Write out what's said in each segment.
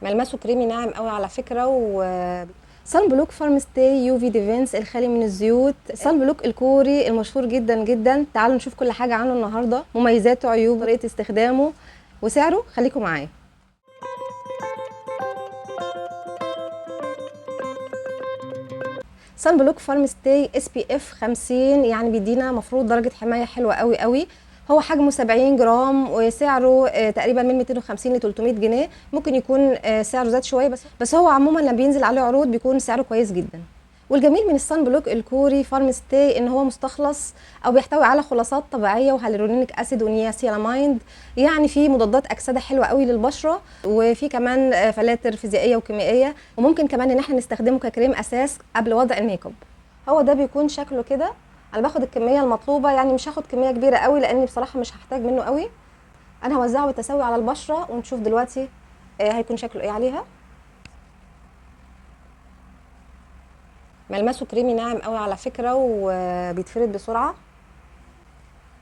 ملمسه كريمي ناعم قوي على فكرة. و sunblock Farmstay UV Defense الخالي من الزيوت، sunblock الكوري المشهور جدا جدا. تعالوا نشوف كل حاجة عنه النهارده، مميزاته، عيوبه، طريقه استخدامه، وسعره. خليكم معايا. sunblock Farmstay SPF 50، يعني بيدينا مفروض درجه حماية حلوة قوي قوي. هو حجمه 70 جرام وسعره تقريبا من 250 ل 300 جنيه. ممكن يكون سعره زاد شوية، بس هو عموما لما بينزل عليه عروض بيكون سعره كويس جدا. والجميل من ال sunblock الكوري Farmstay ان هو مستخلص او بيحتوي على خلاصات طبيعية و hyaluronic acid و niacinamide، يعني في مضادات اكسده حلوة قوي للبشره، وفي كمان فلاتر فيزيائية وكيميائيه، وممكن كمان ان احنا نستخدمه ككريم اساس قبل وضع الميك اب. هو ده بيكون شكله كده. انا باخد الكمية المطلوبة، يعني مش هاخد كمية كبيرة قوي لان بصراحة مش هحتاج منه قوي. انا هوزعه بالتساوي على البشرة ونشوف دلوقتي هيكون شكله ايه عليها. ملمسه كريمي ناعم قوي على فكرة وبيتفرد بسرعة.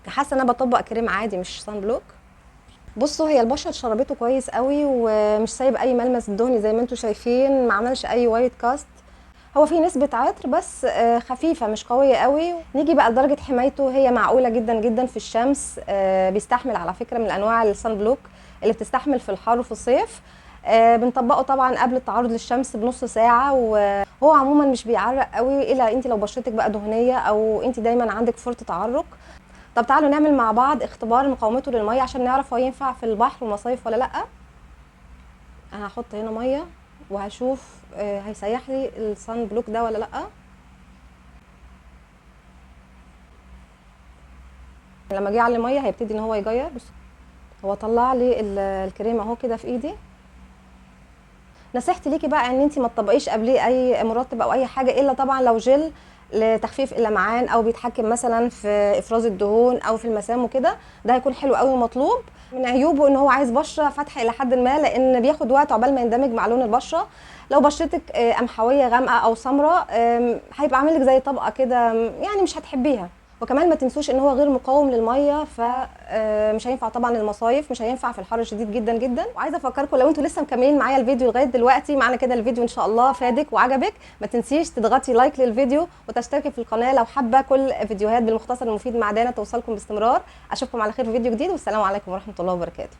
حاسه ان انا بطبق كريم عادي مش sunblock. بصوا هي البشرة شربته كويس قوي ومش سايب اي ملمس دهني زي ما انتم شايفين، ما عملش اي white cast. هو فيه نسبة عطر بس خفيفة مش قوية قوي. نيجي بقى لدرجة حمايته، هي معقولة جدا جدا في الشمس. بيستحمل على فكرة، من أنواع ال sunblock اللي بتستحمل في الحر وفي الصيف. بنطبقه طبعا قبل التعرض للشمس بنص ساعة، وهو عموما مش بيعرق قوي إلا انت لو بشرتك بقى دهنية أو انت دايما عندك فرط تعرق. طب تعالوا نعمل مع بعض اختبار مقاومته للمية عشان نعرف هو ينفع في البحر والمصايف ولا لأ. أنا هحط هنا مية وهشوف هيسيح لي ال sunblock ده ولا لأ. لما جه على المية هيبتدي ان هو يغير. بص هو طلع لي الكريم اهو كده في ايدي. نصيحتي ليكي بقى ان انت ما تطبقيش قبليه اي مرطب او اي حاجة، الا طبعا لو جل لتخفيف اللمعان او بيتحكم مثلا في افراز الدهون او في المسام وكده، ده هيكون حلو قوي ومطلوب. من عيوبه ان هو عايز بشره فاتحة الى حد ما، لان بياخد وقت عقبال ما يندمج مع لون البشرة. لو بشرتك قمحويه غامقه او سمراء، هيبقى عامل لك زي طبقه كده، يعني مش هتحبيها. وكمان ما تنسوش ان هو غير مقاوم للمية، ف مش هينفع طبعا للمصايف، مش هينفع في الحر الشديد جدا جدا. وعايزه افكركم لو انتوا لسه مكملين معايا الفيديو لغاية دلوقتي، معنى كده الفيديو ان شاء الله فادك وعجبك، ما تنسيش تضغطي like للفيديو وتشتركي في القناة لو حابة كل فيديوهات بالمختصر المفيد مع دانا توصلكم باستمرار. اشوفكم على خير في فيديو جديد، والسلام عليكم ورحمة الله وبركاته.